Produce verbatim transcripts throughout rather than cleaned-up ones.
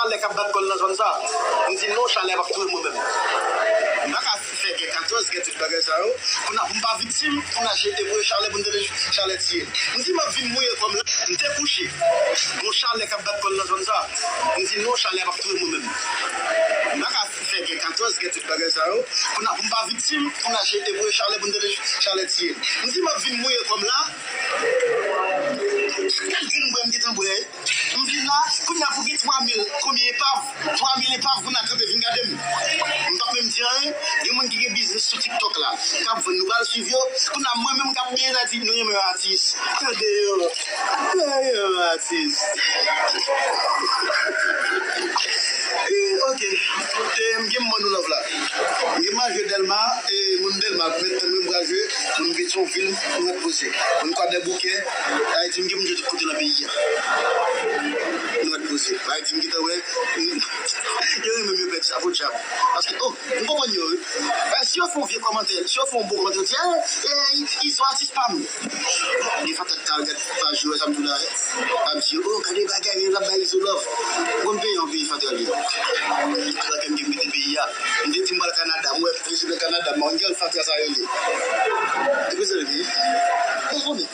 Chalè k ap bat kò l nan zòn sa. M di non, chalè p ap touye m mwen menm. M pa ka fè gen katòz, gen tout bagay sa yo. Kounye a pou m pa viktim, kounye a jete pou yo chalè pou m tande chalè tiye m. M di m ap vin mouye kò m la. M te kouche. Gon chalè k ap bat kò l nan zòn sa. M di non, chalè p ap touye m mwen menm. M pa ka fè gen katòz, gen tout bagay sa yo. Kounye a pou m pa viktim, kounye a jete pou yo chalè pou m tande chalè tiye m. M di m ap vin mouye kò m la. Gad vin bwè m gentan bwè. M vin la, kounye a pou gen twa mil, konbyen epav? Twa mil epav, kounye a kanpe vin gade m. M p ap menm di anyen, gen moun ki gen biznis sou TikTok la, k ap vann, nou pral swiv yo. Kounye a mwen menm k ap peye la di, nou renmen yon atis. Tande yo, tande yo, atis. Eh, ok. Eh, m gen moun nou love la. M gen manje Dèlma, eh, moun Dèlma, mèt tann mwen pral jwe, moun Petyonvil, nou mèt poze. Moun Kwadèboukè, Ayiti, m gen moun jwe tout kote nan peyi a. Nou mèt poze. Ayiti, m gentan wè, yo renmen m yo pèdi, chapo djab. Paske, oh, m konprann yo, wi. Eh, si yo fè yon vye kòmantè, si yo fè yon bon kòmantè, yo di, eh, eh, Izo atis pa m. Gen fantan k ta al gad paj yo, wè sa m di w la, wi. Ap di, oh, gade bagay, yo t ap bay Izo love. Bon, peyi an, peyi fantan li. Sa fè m gen kite peyi a. M te di m pral Kanada, m wè prezidan Kanada, Manguel Fatra sa rele. E prezidan li, m pa konnen.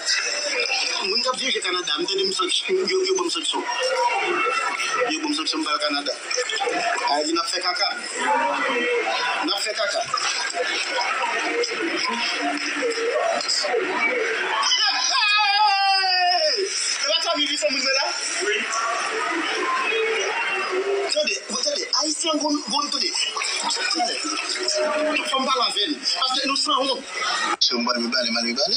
Moun k ap dirije Kanada, m tande m sanksyon, yo, yo ban m sanksyon. Yo ban m sanksyon, m pral Kanada. Ayiti, n ap fè kaka. N ap fè kaka. E pa twa mil uit san moun mwen la? Wi. Tande, tande, Ayisyen gon, gon, tande. Tande. Tout fò m pale avè n, paske nou sanwont. Se yon bal, bal, bal, bal.